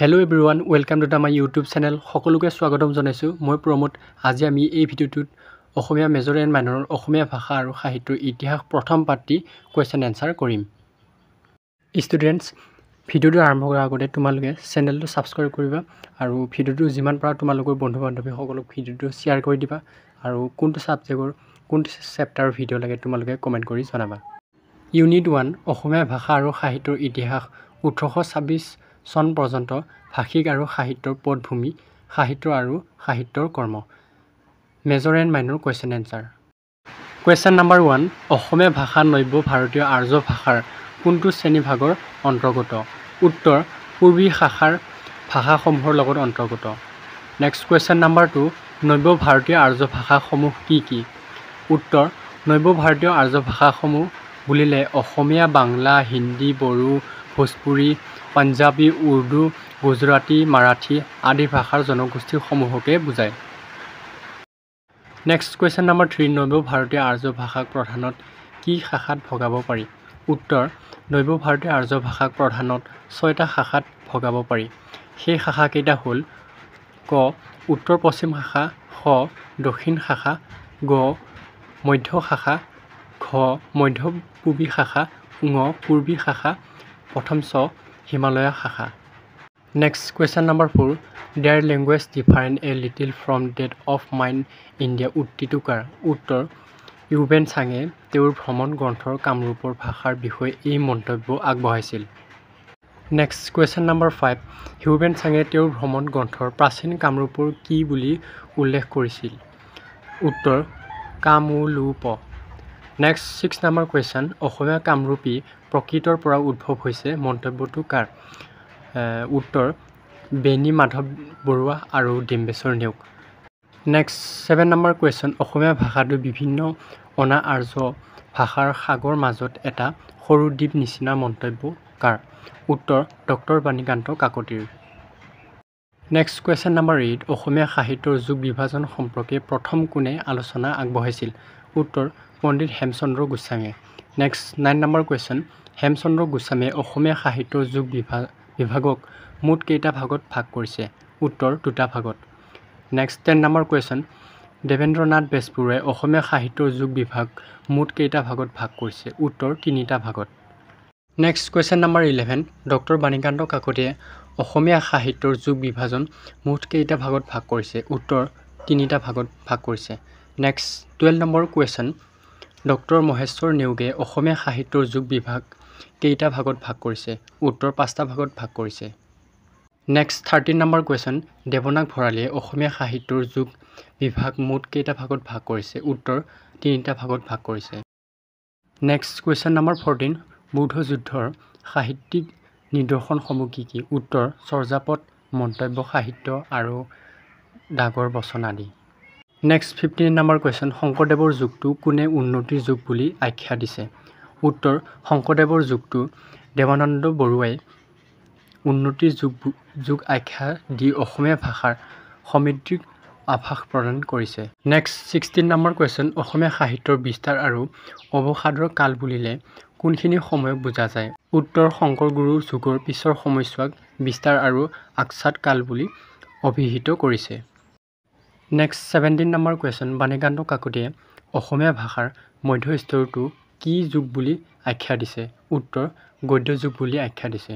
Hello everyone, welcome to the my YouTube channel. সকলোকে স্বাগতম জনাইছোঁ। মই প্ৰমোদ। আজি আমি এই ভিডিঅ'টোত অসমীয়া মেজৰ এণ্ড মাইনৰৰ অসমীয়া ভাষা আৰু সাহিত্যৰ ইতিহাস প্ৰথম পাঠটি কুৱেশ্যন এনচাৰ কৰিম। ষ্টুডেণ্টছ, ভিডিঅ'টো আৰম্ভ কৰাৰ আগতে তোমালোকে চেনেলটো ছাবস্ক্ৰাইব কৰিবা আৰু ভিডিঅ'টো যিমান পাৰা তোমালোকৰ বন্ধু বান্ধৱীসকলক ভিডিঅ'টো শ্বেয়াৰ কৰি দিবা আৰু কোনটো ছাবজেক্টৰ কোনটো চেপ্টাৰৰ ভিডিঅ' লাগে তোমালোকে কমেণ্ট কৰি জনাবা। ইউনিট 1, অসমীয়া ভাষা আৰু সাহিত্যৰ ইতিহাস 1826 চন পৰ্যন্ত, ভাষিক আৰু সাহিত্যৰ পটভূমি, সাহিত্য আৰু সাহিত্যৰ কৰ্ম। Major and minor question answer. Question number 1, অসমীয়া ভাষা নব্য ভাৰতীয় আৰ্য ভাষাৰ কোনটো শ্ৰেণীভাগৰ অন্তৰ্গত? উত্তৰ, পূৰ্বী শাখাৰ ভাষাসমূহৰ লগত অন্তৰ্গত। নেক্সট কুৱেশ্যন নাম্বাৰ 2, নব্য ভাৰতীয় আৰ্য ভাষাসমূহ কি কি? উত্তৰ, নব্য ভাৰতীয় আৰ্য ভাষাসমূহ বুলিলে অসমীয়া, বাংলা, হিন্দী, বড়ো, ভোজপুৰী, পাঞ্জাবী, উৰ্দু, গুজৰাটী, মাৰাঠী আদি ভাষাৰ জনগোষ্ঠীসমূহকে বুজায়। নেক্সট কুৱেশ্যন নাম্বাৰ 3, নব্য ভাৰতীয় আৰ্য ভাষাক প্ৰধানত কি শাখাত ভগাব পাৰি? উত্তৰ, নব্য ভাৰতীয় আৰ্য ভাষাক প্ৰধানত 6টা শাখাত ভগাব পাৰি। সেই শাখাকেইটা হ'ল ক উত্তৰ পশ্চিম শাখা, খ দক্ষিণ শাখা, গ মধ্য শাখা, ঘ মধ্য পূবী শাখা, ঙ পূৰ্বী শাখা, প্ৰথম চ হিমালয়া শাখা। Next question number 4, their language different a little from that of mine India উক্তিটো কাৰ? উত্তৰ, ইউবেন চাঙে তেওঁৰ ভ্ৰমণ গ্ৰন্থৰ কামৰূপৰ ভাষাৰ বিষয়ে এই মন্তব্য আগবঢ়াইছিল। নেক্সট কুৱেশ্যন নাম্বাৰ 5, হিউবেন চাঙে তেওঁৰ ভ্ৰমণ গ্ৰন্থৰ প্ৰাচীন কামৰূপৰ কি বুলি উল্লেখ কৰিছিল? উত্তৰ, কামুলুপ। নেক্সট 6 নম্বৰ কুৱেশ্যন, অসমীয়া কামৰূপী প্ৰকৃতৰ পৰা উদ্ভৱ হৈছে মন্তব্যটো কাৰ? উত্তৰ, বেণী মাধৱ বৰুৱা আৰু Dimbeswar Neog. Next 7 number question, অসমীয়া ভাষাটো বিভিন্ন অনা আৰ্য ভাষাৰ সাগৰ মাজত এটা সৰু দ্বীপ নিচিনা মন্তব্য কাৰ? উত্তৰ, ডক্টৰ বাণীকান্ত কাকতিৰ। নেক্সট কুৱেশ্যন নাম্বাৰ 8, অসমীয়া সাহিত্যৰ যুগ বিভাজন সম্পৰ্কে প্ৰথম কোনে আলোচনা আগবঢ়াইছিল? উত্তৰ, পণ্ডিত হেমচন্দ্ৰ গোস্বামীয়ে। নেক্সট 9 নম্বৰ কুৱেশ্যন, হেমচন্দ্ৰ গোস্বামীয়ে অসমীয়া সাহিত্যৰ যুগ বিভাগক মুঠ কেইটা ভাগত ভাগ কৰিছে? উত্তৰ, 2টা ভাগত। নেক্সট 10 নম্বৰ কুৱেশ্যন, দেৱেন্দ্ৰনাথ বেজবৰুৱাই অসমীয়া সাহিত্যৰ যুগ বিভাগ মুঠ কেইটা ভাগত ভাগ কৰিছে? উত্তৰ, 3টা ভাগত। Next question number 11, doctor Banikanta কাকতিয়ে অসমীয়া সাহিত্যৰ যুগ বিভাজন মুঠ কেইটা ভাগত ভাগ কৰিছে? উত্তৰ, 3টা ভাগত ভাগ কৰিছে। Next 12 number question, doctor Maheswar নেওগে অসমীয়া সাহিত্যৰ যুগ বিভাগ কেইটা ভাগত ভাগ কৰিছে? উত্তৰ, 5টা ভাগত ভাগ কৰিছে। নেক্সট 13 নম্বৰ কুৱেশ্যন, দেৱনাগ ভৰালীয়ে অসমীয়া সাহিত্যৰ যুগ বিভাগ মুঠ কেইটা ভাগত ভাগ কৰিছে? উত্তৰ, 3টা ভাগত ভাগ কৰিছে। নেক্সট কুৱেশ্যন নাম্বাৰ 14, বৌদ্ধ যুদ্ধৰ সাহিত্যিক নিদৰ্শনসমূহ কি কি? উত্তৰ, চৰ্যাপদ, মন্তব্য সাহিত্য আৰু ডাগৰ বচন আদি। নেক্সট 15 নম্বৰ কুৱেশ্যন, শংকৰদেৱৰ যুগটো কোনে উন্নতিৰ যুগ বুলি আখ্যা দিছে? উত্তৰ, শংকৰদেৱৰ যুগটো দেৱানন্দ বৰুৱাই উন্নতিৰ যুগ আখ্যা দি অসমীয়া ভাষাৰ সমৃদ্ধিক আভাস প্ৰদান কৰিছে। নেক্সট 16 নম্বৰ কুৱেশ্যন, অসমীয়া সাহিত্যৰ বিস্তাৰ আৰু অৱসাদৰ কাল বুলিলে কোনখিনি সময়ক বুজা যায়? উত্তৰ, শংকৰগুৰুৰ যুগৰ পিছৰ সময়ছোৱাক বিস্তাৰ আৰু আকচাত কাল বুলি অভিহিত কৰিছে। নেক্সট 17 নম্বৰ কুৱেশ্যন, বাণীকান্ত কাকতিয়ে অসমীয়া ভাষাৰ মধ্যস্তৰটো কি যুগ বুলি আখ্যা দিছে? উত্তৰ, গদ্য যুগ বুলি আখ্যা দিছে।